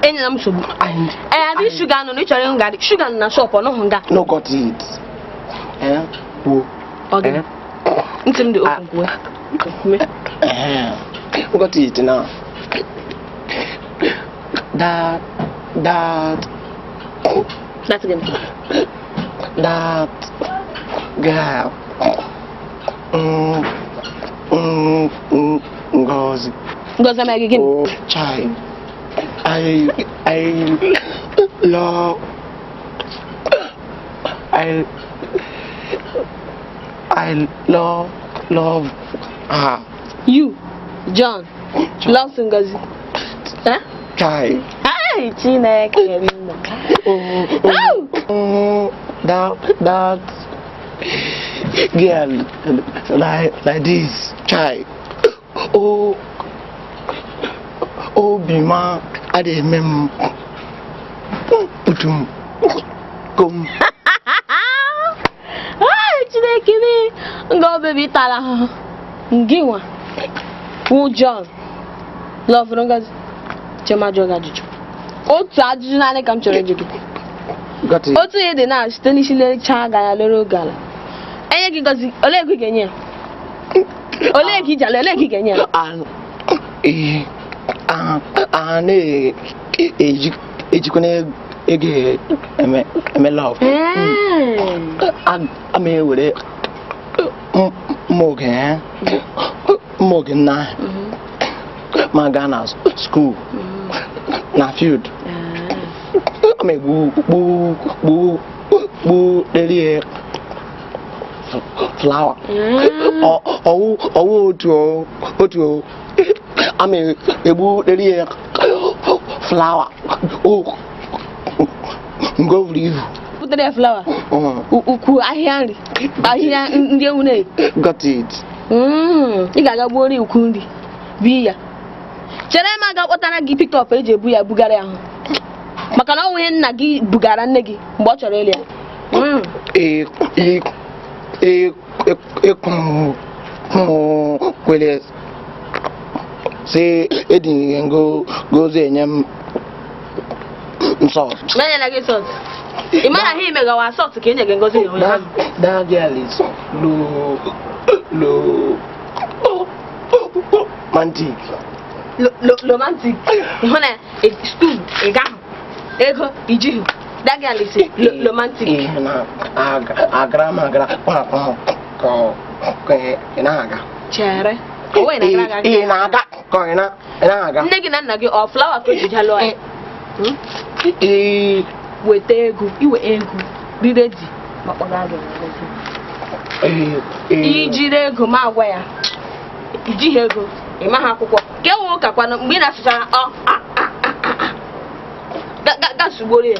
Enyela m nsogbu. And Ee, adị shuga nọ na ị chọrọ ịṅụ garị, shuga nọ na shop, ọ nọghị nga. No got it. Eh? Kwuo. Ọ gịnị? Eh? Ntị m dị open, kwuwe. Kwuwe. Eh. Got it now. That that That's gịnị? That girl. Ngozi. Ngozi amaghị gịnị? Oh, child. I love I love love her. You, John, loves Ngozi. Eh? Child. Ai, Chineke nna. Oh, that girl like this, child. Oh, obi ma adịghị eme m putum kom. Ai, Chineke mi. Ngo baby tara ahụhụ. Ngị nwa. Wụ John. Love Ngozi. Chema jụọ gị ajụjụ. Otu ajụjụ naanị ka m chọrọ ịjụ gị. Got it. Otu ihe dị na site n'isi lechaa gị anya lere oge ala. Enye gị Ngozi, olee ego ị ga-enye ya? Olee ego iji ala, olee ego ị ga-enye ya? A a a na-eji ejikwana ego eme love. A ma ewere mma oge, eh? Mma oge nna ma gaa na school na field, a ma egbu gbu gbu gbu lerie flower. Ọwụ ọwụ otu o otu o a ma egbu lerie flower o ngo buru ibu. Butere ya flower. Ukwu ahịhịa nri. Ahịhịa ndị ewu na-eri. Got it. Ị ga-aga gbuoro ukwu nri bi ya. Chere m, aga kpọtara gị pickup eji ebu ya bugara ya ahụ. Maka na ọ nwunye nna gị bugara nne gị mgbe ọ chọrọ ịlụ ya. Ee ee ee, kwere sị edinye ngo gozi enye m nsọ. Menyela gị salt. Ị mara ha imegawa salt ka enye gị Ngozi na onye That that girl is low low romantic. Romantic. Hụ na stool ị gaghụ ego ijighị. That girl is romantic. Ihe na agara m agara kwa kwa ka ka ị na-aga. Chere. O nwere na gara aga. Ị na-aga ka ị na-aga. Nne gị na nna gị ọ flower ka eji lụọ ya? Hmm? Ee. Weta ego, iwe ego, dị ready ma kpọga gị Ngozi. Ee ee. Ijiri ego ma agwa ya ijighị ego, ị maghị akwụkwọ ka e nwee ụka kwanụ mgbe ị na-asụchara ọ a a a a a ga ga ga sugboro ya.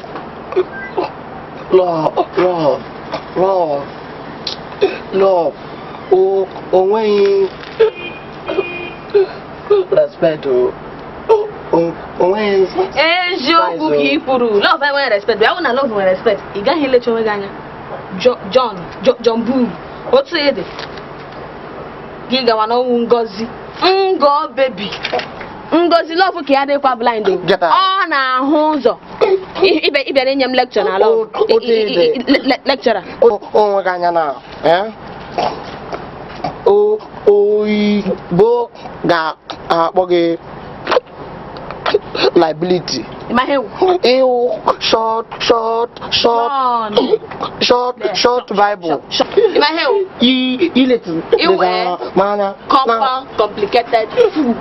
Love, love, love, love, o onweghị respect, o onweghị. Eziokwu ka ị kwuru, love enweghị respect. Bịa hụ na love nwere respect, ị gaghị elecha onwe gị anya. John John Bull, otu ị dị gị gawa n'ọnwụ Ngozi. Ngo baby, Ngozi love ka ya dịkwa blind o. Get out. Ọ na-ahụ ụzọ. Ịbịara inye m lecture na love. Otu ị dị. Lecturer. Onwe gị anya na eh? O oyibo ga-akpọ gị liability. Ị ma ihe wụ? Ịwụ short short short John. Short short Bible. Ị ma ihe wụ? I iletu Iwe. manya. Compound complicated fool.